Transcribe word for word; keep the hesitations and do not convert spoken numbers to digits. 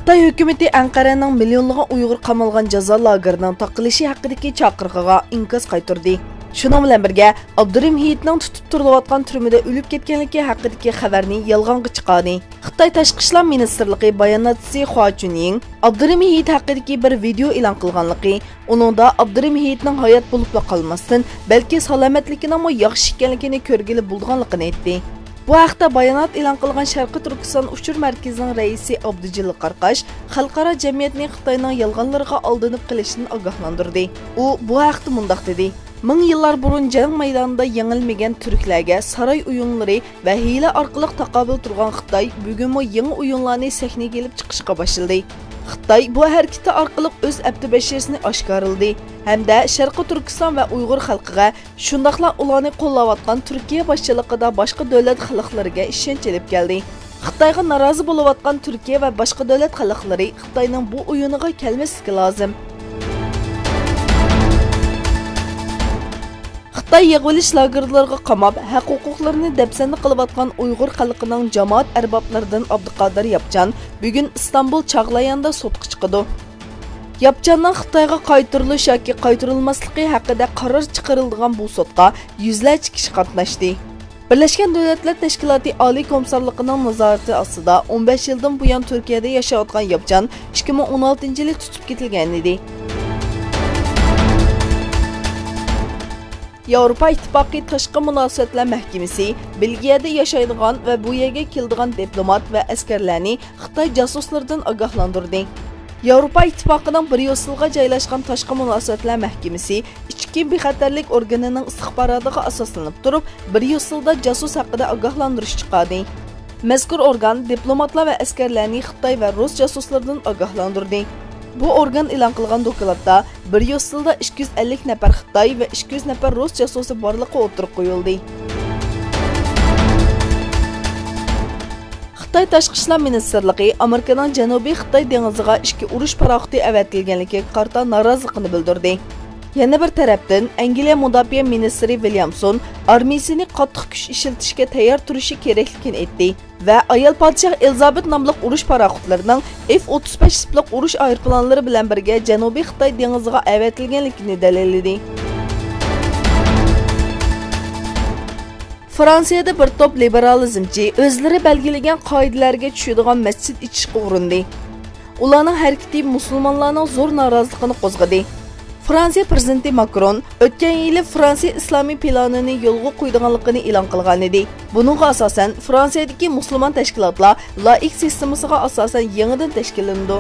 خىتاي ھۆكۈمىتى ئەنقەرەنىڭ مىليونلىغان ئۇيغۇر قامالغان جازا لاگېرىنىڭ تاقىلىشى ھەققىدىكى چاقىرىقىغا ئىنكاس قايتۇردى. شۇنىڭ بىلەن بىرگە، ئابدۇرېھىم ھېيتنىڭ تۇتۇپ تۇرۇلۇۋاتقان تۈرمىدە ئۆلۈپ كەتكەنلىكى ھەققىدىكى خەۋەرنى يالغانغا چىقاردى. خىتاي تاشقى ئىشلار مىنىستىرلىقى باياناتچىسى خۇا چۈنيىڭ ئابدۇرېھىم ھېيت ھەققىدىكى بىر ۋىدېئو ئېلان قىلغانلىقى، ئۇنىڭدا ئابدۇرېھىم ھېيتنىڭ ھايات بولۇپلا قالماستىن، بەلكى سالامەتلىكىنىڭمۇ ياخشى ئىكەنلىكىنى كۆرگىلى بولىدىغانلىقىنى ئېيتتى. بۇ ھەقتە بايانات ئېلان قىلغان شەرقىي تۈركىستان ئۇچۇر مەركىزىنىڭ رەئىسى ئابدۇجېلىل قاراقاش خەلقئارا جەمئىيەتنى خىتاينىڭ يالغانلىرىغا ئالدىنىپ قېلىشتىن ئاگاھلاندۇردى. ئۇ بۇ ھەقتە مۇنداق دېدى: «مىڭ يىللار بۇرۇن جەڭ مەيدانىدا يېڭىلمىگەن تۈركلەرگە ساراي ئويۇنلىرى ۋە ھىيلە ئارقىلىق تاقابىل تۇرغان خىتاي بۈگۈنمۇ يېڭى ئويۇنلارنى سەھنىگە ئېلىپ چىقىشقا باشلىدى. خىتاي بۇ ھەرىكىتى ئارقىلىق ئۆز ئەپتى بەشىرىسىنى ئاشكارىلىدى ھەمدە شەرقىي تۈركىستان ۋە ئۇيغۇر خەلقىگە، شۇنداقلا ئۇلارنى قوللاۋاتقان تۈركىيە باشچىلىقىدا باشقا دۆلەت خەلقلىرىگە ئىشەنچ ئېلىپ كەلدى. خىتايغا نارازى بولۇۋاتقان تۈركىيە ۋە باشقا دۆلەت خەلقلىرى خىتاينىڭ بۇ ئويۇنىغا كەلمەسلىكى لازىم.» خىتاي يىغىۋېلىش لاگېرلىرىغا قاماپ، ھەق-ھوقۇقلىرىنى دەپسەندە قىلىۋاتقان ئۇيغۇر خەلقىنىڭ جامائەت ئەربابلىرىدىن ئابدۇقادىر ياپچان بۈگۈن ئىستانبۇل چاغلاياندا سوتقا چىقىدۇ. ياپچاننىڭ خىتايغا قايتۇرۇلۇش ياكى قايتۇرۇلماسلىقى ھەققىدە قارار چىقىرىلىدىغان بۇ سوتقا يۈزلەرچە كىشى قاتناشتى. بىرلەشكەن دۆلەتلەر تەشكىلاتى ئالىي كومىسارلىقىنىڭ نازارىتى ئاستىدا ئون بەش يىلدىن بۇيان تۈركىيەدە ياشاۋاتقان ياپچان ئىككى مىڭ ئون ئالتىنچى يىلى تۇتۇپ كېتىلگەن ئىدى. ياۋروپا ئىتتىپاقى تاشقى مۇناسىۋەتلەر مەھكىمىسى بېلگىيەدە ياشايدىغان ۋە بۇ يەرگە كېلىدىغان دىپلومات ۋە ئەسكەرلەرنى خىتاي جاسۇسلىرىدىن ئاگاھلاندۇردى. ياۋروپا ئىتتىپاقىنىڭ بريۇسسېلغا جايلاشقان تاشقى مۇناسىۋەتلەر مەھكىمىسى ئىچكى بىخەتەرلىك ئورگىنىنىڭ ئىستىخباراتىغا ئاساسلىنىپ تۇرۇپ، بريۇسسېلدا جاسۇس ھەققىدە ئاگاھلاندۇرۇش چىقاردى. مەزكۇر ئورگان دىپلوماتلار ۋە ئەسكەرلەرنى خىتاي ۋە رۇس جاسۇسلىرىدىن ئاگاھلاندۇردى. بۇ ئورگان ئېلان قىلغان دوكلاتتا بريۇسسېلدا ئىككى يۈز ئەللىك نەپەر خىتاي ۋە ئىككى يۈز نەپەر رۇس جاسۇسى بارلىقى ئوتتۇرىغا قويۇلدى. خىتاي تاشقى ئىشلار مىنىستىرلىقى ئامېرىكىنىڭ جەنۇبىي خىتاي دېڭىزىغا ئىككى ئۇرۇش پاراخوتى ئەۋەتىلگەنلىكىگە قارىتا نارازىلىقىنى بىلدۈردى. يەنە بىر تەرەپتىن، ئەنگلىيە مۇداپىئە مىنىستىرى ۋىليامسون ئارمىيىسىنى قاتتىق كۈچ ئىشلىتىشكە تەييار تۇرۇشى كېرەكلىكىنى ئېيتتى ۋە ئايال پادىشاھ ئېلىزابېت ناملىق ئۇرۇش پاراخوتلىرىنىڭ ئېف ئوتتۇز بەش تىپلىق ئۇرۇش ئايروپىلانلىرى بىلەن بىرگە جەنۇبىي خىتاي دېڭىزىغا ئەۋەتىلگەنلىكىنى دەلىللىدى. فرانسىيەدە بىر توپ لىبېرالىزمچى ئۆزلىرى بەلگىلىگەن قائىدىلەرگە چۈشىدىغان مەسچىت ئېچىشقا ئۇرۇندى. ئۇلارنىڭ ھەرىكىتى مۇسۇلمانلارنىڭ زور نارازىلىقىنى قوزغىدى. فرانسىيە پىرېزىدېنتى ماكرون ئۆتكەن يىلى فرانسىيە ئىسلامىي پىلانىنى يولغا قويىدىغانلىقىنى ئېلان قىلغانىدى. بۇنىڭغا ئاساسەن، فرانسىيەدىكى مۇسۇلمان تەشكىلاتلار لائىك سىستېمىسىغا ئاساسەن يېڭىدىن تەشكىللىنىدۇ.